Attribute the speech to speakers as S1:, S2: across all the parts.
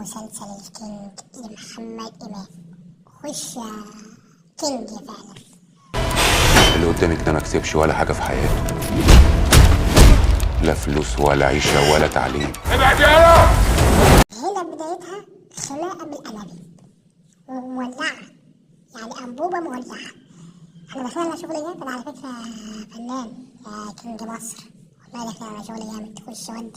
S1: مسلسل الكينج لمحمد إمام. خش يا كينج فعلا.
S2: اللي قدامك ده ما كسبش ولا حاجة في حياته، لا فلوس ولا عيشة ولا تعليم.
S3: ابعد يالا.
S1: هنا بدايتها خناقة بالأنابيب ومولعة، يعني أنبوبة مولعة. احنا داخلين على شغل جامد على فكرة يا فنان يا كينج مصر، والله داخلين على شغل جامد. خش ودي.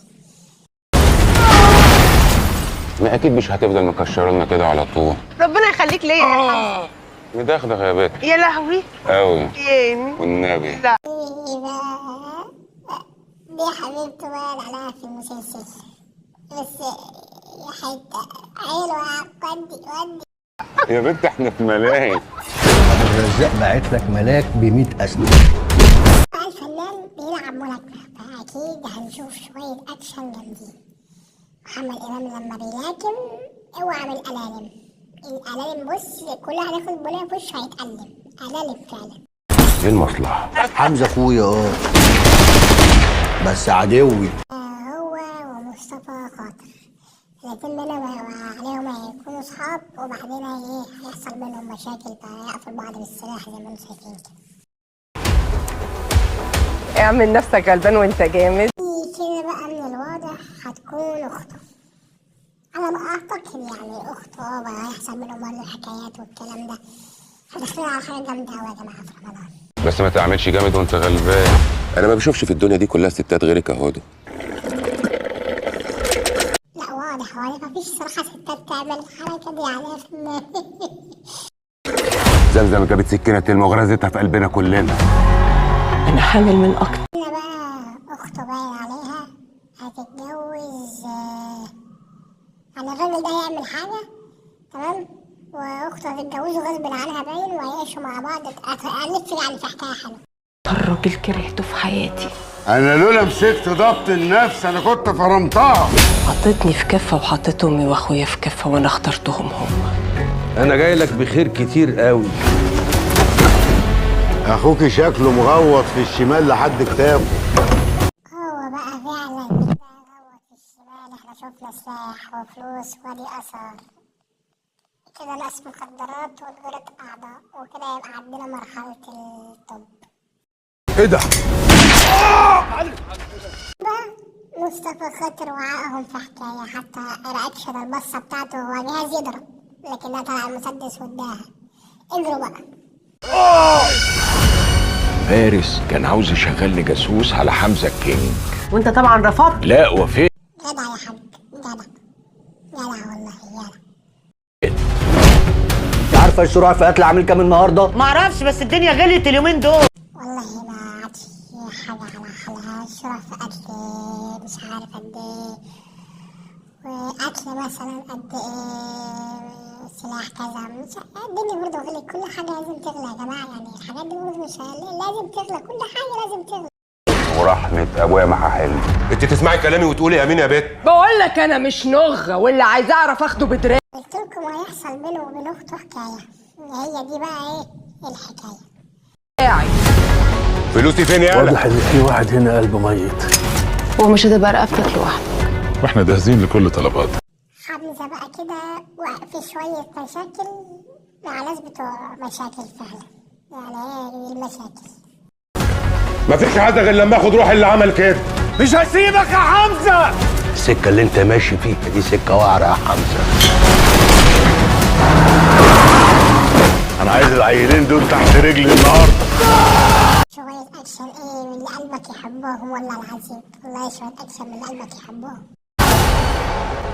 S2: ما اكيد مش هتفضل مكشره لنا كده على طول.
S4: ربنا يخليك ليا يا حمزة.
S2: مدغدغ يا بت.
S4: يا لهوي
S2: قوي
S4: يامي.
S2: والنبي.
S4: لا.
S1: ايه بقى دي حبيبته بقى عليها في المسلسل، بس يا حتة حلوة. ودي ودي
S2: يا بنت احنا في ملاهي.
S5: الرزاق باعت لك ملاك ب100 أسد.
S1: بقى الفنان بيلعب ملاكمة، فأكيد هنشوف شوية أكشن جامدين. محمد إمام لما بيلاكم اوعى من الألالم، الألالم بص كلها هتاخد بنية في وشه هيتألم، ألالم فعلا.
S2: ايه المصلحة؟
S5: حمزة اخويا بس عدوي.
S1: هو ومصطفى خاطر الاتنين دول عليهم هيكونوا صحاب، وبعدين ايه هيحصل بينهم مشاكل فهيقفوا بعض بالسلاح زي ما انتم شايفين كده.
S4: اعمل نفسك غلبان وانت جامد.
S1: دي كده بقى من الواضح هتكون اخته على ما اعتقد، يعني اخته بقى هيحصل بينهم برضه حكايات والكلام ده. هدخلنا على حاجة جامدة أوي يا جماعة في رمضان.
S2: بس ما تعملش جامد وانت غلبان. انا ما بشوفش في الدنيا دي كلها ستات غيرك يا هدى.
S1: لا واضح واضح مفيش صراحة ستات تعمل الحركة دي عليها في النار.
S2: زمزم جابت سكينة المغرزتها في قلبنا كلنا.
S6: أنا حامل من أكتر.
S1: هنا بقى أخته باين عليها هتتجوز، يعني الراجل ده هيعمل حاجة تمام، وأخته هتتجوزه غصب عنها باين، وهيعيشوا مع بعض. هنلف يعني في حكاية حلوة.
S6: الراجل كرهته في حياتي.
S3: انا لولا مسكت ضبط النفس انا كنت فرمتها.
S6: حطيتني في كفة وحطيت أمي وأخويا في كفة، وأنا اخترتهم هم.
S7: انا جاي لك بخير كتير قوي.
S3: اخوك شكله مغوط في الشمال لحد كتافه.
S1: هو بقى فعلا كده غوط في الشمال. احنا شفنا سلاح وفلوس وادي آثار كده، ناس مخدرات وتجارة أعضاء وكده، يبقى عندنا مرحلة الطب.
S3: ايه ده؟
S1: مصطفى خاطر وعقهم في حكاية، حتى reaction البصة بتاعته هو جاهز يضرب، لكنها طلع المسدس واداها. اجروا بقى.
S8: فارس كان عاوز يشغل لي جاسوس على حمزة الكينج.
S4: وانت طبعا رفضت.
S8: لا وافقت.
S1: جدع يا حاج، جدع جدع والله جدع.
S5: انت عارفه السرعة في قتل عامل كام النهارده؟
S4: معرفش بس الدنيا غلت اليومين دول.
S1: والله ما عادش حاجة على حالها. الشرع في قتل مش عارف قد ايه، وقتل مثلا قد ايه، سلاح كذا، مش الدنيا برضه غلت. كل حاجة لازم تغلى يا جماعة، يعني الحاجات دي برضه مش لازم تغلى، كل حاجة لازم تغلى.
S2: ورحمة ابويا ما هحل.
S3: انت تسمعي كلامي وتقولي امين يا بت.
S6: بقول لك أنا مش نغة، واللي عايز أعرف أخده بدراعي.
S1: قلت لكم هيحصل بينه وبين اخته حكاية، هي دي بقى ايه الحكاية.
S2: فلوسي فين يالا؟
S7: واضح ان في واحد هنا قلبه ميت.
S6: ومش هتبقى رقبتك لوحدك.
S9: واحنا جاهزين لكل طلباتك.
S1: حمزة بقى كده وقع في شوية مشاكل مع ناس بتوع مشاكل فعلا، يعني هي دي المشاكل.
S2: مفيش حاجة غير لما اخد روح اللي عمل كده.
S3: مش هسيبك يا حمزة.
S5: السكة اللي انت ماشي فيها دي سكة وعره يا حمزة.
S3: انا عايز العيلين دول تحت رجلي النهارده.
S1: شوية أكشن إيه من اللي قلبك يحبهم، والله العظيم والله شوية أكشن من اللي قلبك يحبهم.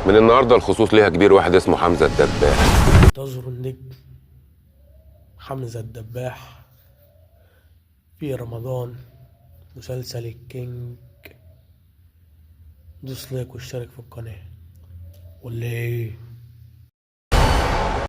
S2: من النهارده الخصوص ليها كبير واحد اسمه حمزة الدباح.
S10: انتظروا النجم حمزة الدباح في رمضان مسلسل الكينج. دوس like واشترك في القناة ولا ايه؟